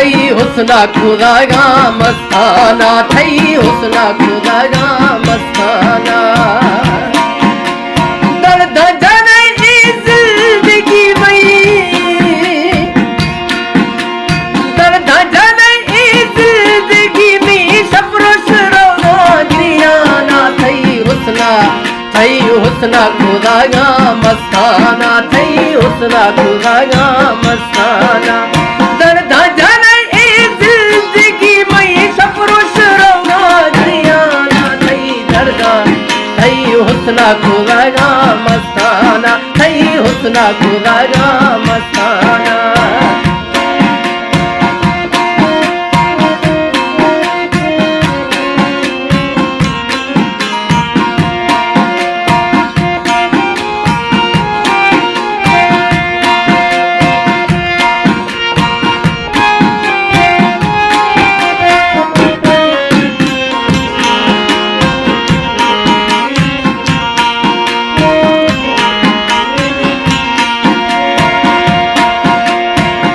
تئی حسن ءَ کداگاں مستانہ، تئی حسن ءَ کداگاں مستانہ۔ درد جنئے اے زندگی مئی، درد جنئے اے زندگی مئی، شپ روش روگاں گریانہ، تئی حسن ءَ تئی حسن ءَ کداگاں مستانہ، تئی حسن ءَ کداگاں مستانہ۔ درد جنئے اے زندگی مئی، شپ روش روگاں گریانہ، تئی درد ءَ، تئی حسن ءَ کداگاں مستانہ، تئی حسن ءَ کداگاں مستانہ۔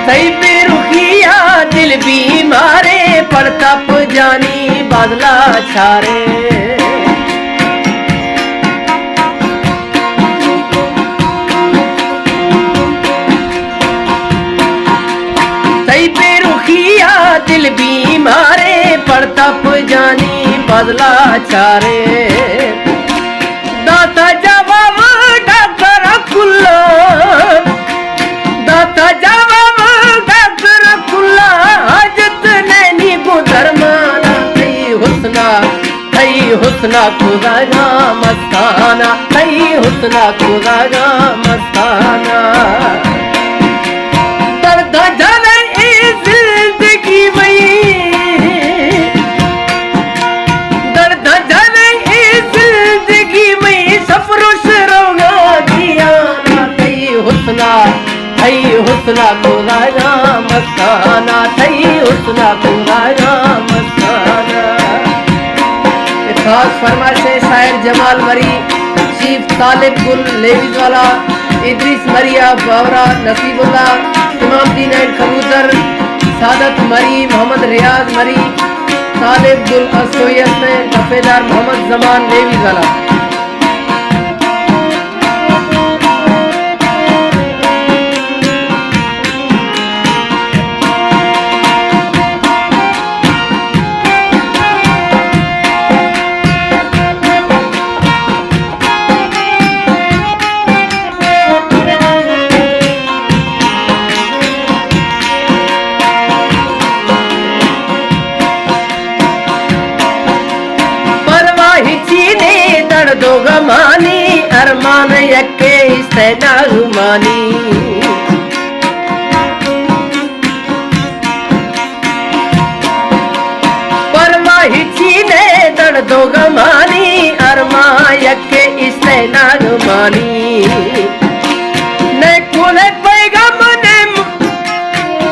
تئی بے رخی ءَ دل بیماریں، پر تپ جانی بادل ءَ چارے۔ تئی بے رخی ءَ دل بیماریں، پر تپ جانی بادل ءَ چارے۔ داتا جواب ڈاکٹر کلا، داتا جواب ڈاکٹر کلا، حاجت نئیں گوں درمانا۔ تئی حسن ءَ، تئی حسن ءَ کداگاں مستانہ، تئی حسن ءَ کداگاں مستانہ۔ درد جنئے اے زندگی مئی، درد جنئے اے زندگی مئی، شپ روش روگاں گریانہ، تئی حسن ءَ، تئی حسن ءَ کداگاں مستانہ، تئی حسن ءَ کداگاں مستانہ۔ خاص فرمائش ہے شاعر جمال مری، شیف طالب گل لیویز والا، ادریس مری ءِ باورا، نصیب اللہ، امام دین اینڈ کبوتر، سعادت مری، محمد ریاض مری، طالب گل اسوئی است ہیں، دفعہ دار محمد زمان لیویز والا۔ پرواہ چی نے درد و غمانی، ارمان یکے است نغمانی۔ پرواہ چی نے درد و غمانی، ارمان یکے است نغمانی۔ نئے کولے پیغام نے،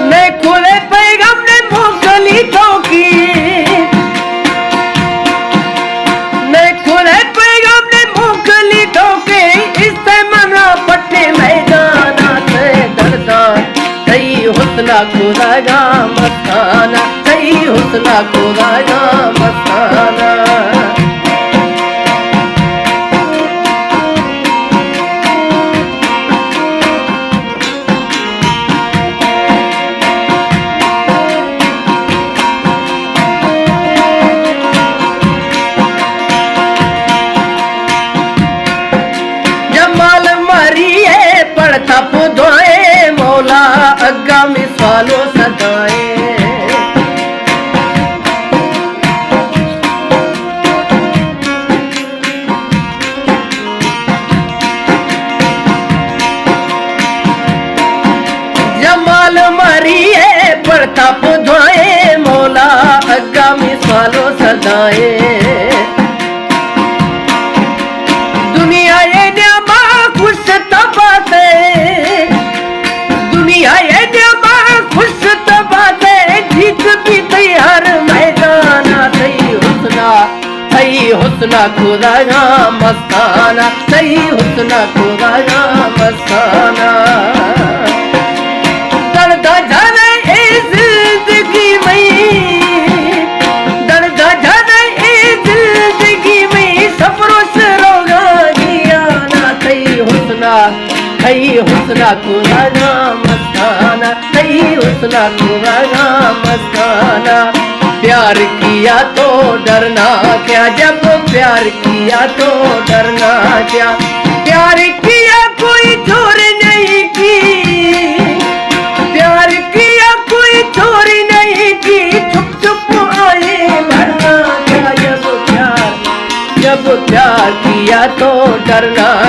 نئے کولے پیغام نے موکلی توکی، نئے کولے پیغام نے موکلی توکی، است منا پٹے میدانا، تئی درداں، تئی حسن ءَ کداگاں مستانہ، تئی حسن ءَ کداگاں مستانہ۔ جمال مری ءِ پڑ تپ دعائیں، مولا اگاں مثال و صدائیں۔ جمال مری ءِ پڑ تپ دعائیں، مولا اگاں مثال و صدائیں۔ دنیا ءِ نیاما خوش تباتے، دنیا ءِ نیاما خوش تباتے، جیت بیت ہر میدانا۔ تئی حسن ءَ، تئی حسن ءَ کداگاں مستانہ، تئی حسن ءَ کداگاں مستانہ۔ درد جنئے اے زندگی تئی حسن کو رنا مستانہ، تئی حسن کو رنا مستانہ۔ پیار کیا تو ڈرنا کیا، جب پیار کیا تو ڈرنا کیا۔ پیار کیا کوئی چور نہیں کی، پیار کیا کوئی چور نہیں کی، چھپ چھپ آئے بھرنا کیا۔ جب پیار، جب پیار کیا تو ڈرنا